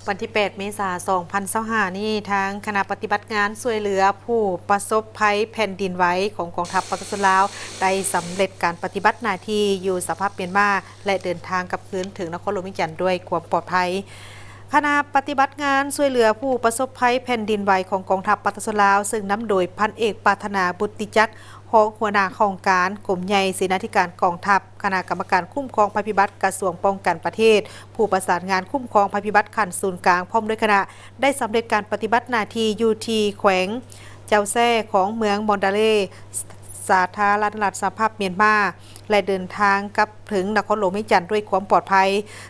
ວັນທີແປດ ເມສາ ສອງພັນຊາວຫ້າ ນີ້ ທາງຄະນະປະຕິບັດງານຊ່ວຍເຫຼືອຜູ້ປະສົບໄພແຜ່ນດິນໄຫວຂອງກອງທັບປະຊາຊົນລາວ ໄດ້ສຳເລັດການປະຕິບັດໜ້າທີ່ຢູ່ສະຫະພາບມຽນມາ ແລະ ເດີນທາງກັບຄືນເຖິງນະຄອນຫຼວງວຽງຈັນດ້ວຍຄວາມປອດໄພ. ຄະນະປະຕິບັດງານຊ່ວຍເຫຼືອຜູ້ປະສົບໄພແຜ່ນດິນໄຫວຂອງກອງທັບປະຊາຊົນລາວ ເຊິ່ງນຳໂດຍພັນເອກ ປາດຖະໜາ ບຸດຕິຈັກ ຮອງຫົວໜ້າຫ້ອງການກົມໃຫຍ່ເສນາທິການກອງທັບ, ຄະນະກຳມະການຄຸ້ມຄອງໄພພິບັດກະຊວງປ້ອງກັນປະເທດ, ຜູ້ປະສານງານຄຸ້ມຄອງໄພພິບັດຂັ້ນສູນກາງ ພ້ອມດ້ວຍຄະນະ ໄດ້ສຳເລັດການປະຕິບັດໜ້າທີ່ຢູ່ທີ່ແຂວງເຈົ້າແຊ້ ຂອງເມືອງມອນດາເລ ສາທາລະນະລັດສະຫະພາບມຽນມາ ແລະ ເດີນທາງກັບເຖິງນະຄອນຫຼວງວຽງຈັນດ້ວຍຄວາມປອດໄພ,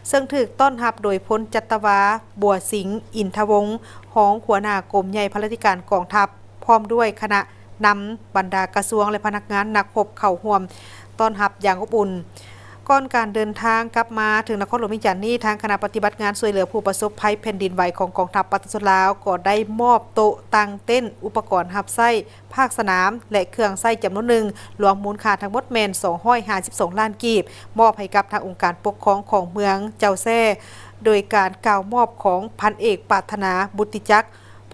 ເຊິ່ງຖືກຕ້ອນຮັບໂດຍພົນຈັດຕະວາ ບົວສິງ ອິນທະວົງ ຮອງຫົວໜ້າກົມໃຫຍ່ພັນລາທິການກອງທັບ ພ້ອມດ້ວຍຄະນະນຳບັນດາກະຊວງ ແລະ ພະນັກງານນັກຮົບເຂົ້າຮ່ວມຕ້ອນຮັບຢ່າງອົບອຸ່ນ. ກ່ອນການເດີນທາງກັບມາເຖິງນະຄອນຫຼວງວຽງຈັນນີ້, ທາງຄະນະປະຕິບັດງານຊ່ວຍເຫຼືອຜູ້ປະສົບໄພແຜ່ນດິນໄຫວຂອງກອງທັບປະຊາຊົນລາວ ກໍໄດ້ມອບໂຕະຕັ້ງເຕັນ, ອຸປະກອນຮັບໃຊ້ພາກສະໜາມ ແລະ ເຄື່ອງໃຊ້ຈຳນວນໜຶ່ງ, ລວມມູນຄ່າທັງໝົດແມ່ນ ສອງຮ້ອຍຫ້າສິບສອງ ລ້ານກີບ ມອບໃຫ້ກັບທາງອົງການປົກຄອງຂອງເມືອງເຈົ້າແຊ້ ໂດຍການກ່າວມອບຂອງພັນເອກ ປາດຖະໜາ ບຸດຕິຈັກ.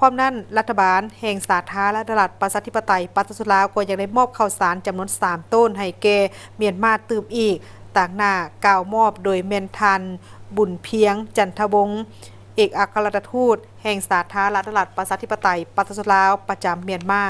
ພ້ອມນັ້ນ, ລັດຖະບານແຫ່ງສາທາລະນະລັດ ປະຊາທິປະໄຕ ປະຊາຊົນລາວ ກໍຍັງໄດ້ມອບເຂົ້າສານຈຳນວນສາມໂຕນໃຫ້ແກ່ມຽນມາຕື່ມອີກ, ຕາງໜ້າກ່າວມອບໂດຍແມ່ນທ່ານ ບຸນພຽງ ຈັນທະວົງ ເອກອັກຄະລັດຖະທູດແຫ່ງສາທາລະນະລັດ ປະຊາທິປະໄຕ ປະຊາຊົນລາວ ປະຈຳມຽນມາ.